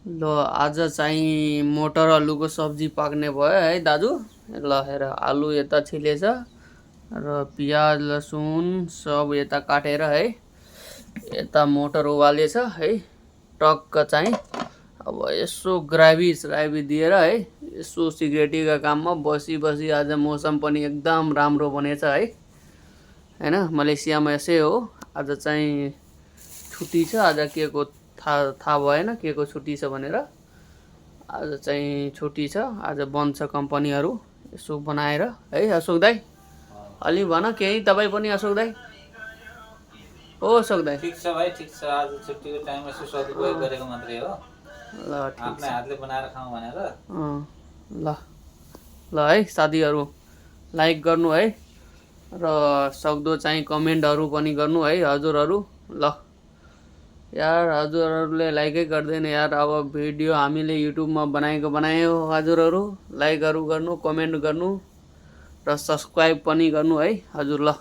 ल आज चाहिँ मटर आलुको सब्जी पाक्ने भयो है दाजु। ल हेर आलु यता छिलेछ र पियाज लसुन सब यता काटेर है, यता मटर उबालेछ है। टक्क चाहिँ अब यसो ग्राभी दिएर है, यसो सिक्रेटीका काममा बसी बसी आज मौसम पनि एकदम राम्रो बनेछ है, हैन। मलेसियामा यसै हो। आज चाहिँ छुट्टी छ। आज के को थाहा भएन के को छुट्टी छ भनेर। आज चाहिँ छुट्टी छ, आज बन्द छ कम्पनीहरू। यसो बनाएर है अशोक दाई, अलि भन केही तपाईँ पनि अशोक दाई। हो अशोक दाई। ठीक छ भाइ, ठीक छ। आज छुट्टीको टाइम यसो सदुपयोग गरेको मात्रै हो। ल ठिक आफ्नै हातले बनाएर खाउँ भनेर। ल ल है साथीहरू, लाइक गर्नु है र सक्दो चाहिँ कमेन्टहरू पनि गर्नु है हजुरहरू। ल यार हजुरहरूले लाइकै गर्दैन यार। अब भिडियो हामीले युट्युबमा बनायो हजुरहरू। लाइकहरू गर्नु, कमेन्ट गर्नु र सब्सक्राइब पनि गर्नु है हजुर। ल